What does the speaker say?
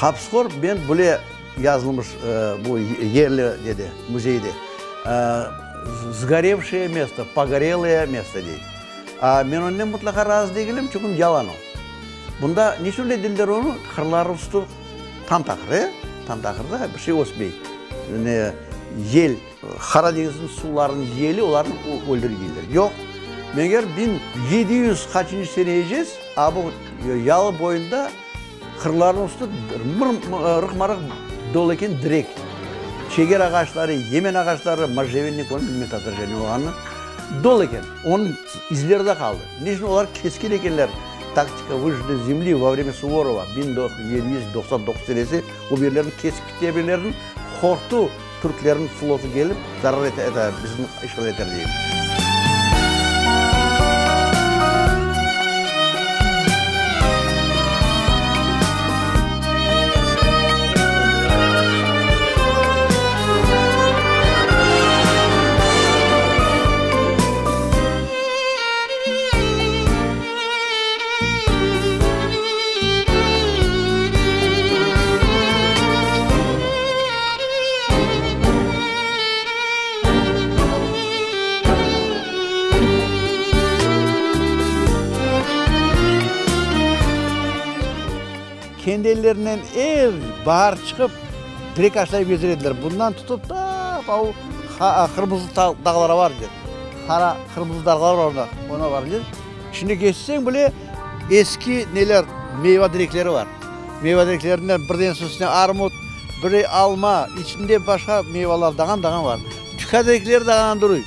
Hapıshor men bile yazılmış bu yerli nede, müzeyde, sgorevşeye mesto, pogorelое mesto dey. A men onnen mıtlaqa razı degilim, çünki yalan o. Bunda niçün öyle dediler onı, qırlar üstü tam taqır, e? Tam taqırda bir şey ösmey. Ne, yel, Qara deñizniñ suvlarınıñ yeli olarnı öldürgenler. Yoq, meger 1700 qaçıncı seneyecez, a bu yalı boyunda qırlarnıñ üstü rıqma-rıq dolu eken direk. Çeger ağaçları, yemen ağaçları, можжевельник, onı bilmem tatarca ne olğanını, dolu eken. Onıñ izleri de qaldı. Ne içün olar kesken ekenler, taktika выжженной zemli во время Suvorova, 1799 senesi o yerlerni kesip ketkenlerin qorqtu. Türklerniñ flotu kelip zarar ete, bizni işğal eter deyip. Kendi ellerinen er baar çıqıp, direk aşlayıp gezer ediler. Bundan tutıp ta o Qırmızı dağlara var edi. Qara, qırmızı dağlar var onda, ona var edi. Şimdi gezseñ bile eski neler, meyva direkleri var. Meyva direklerinden birden üstüne armut, biri alma, içinde başqa meyvalar dağan-dağan var. Tükâ direkleri dağan duruy.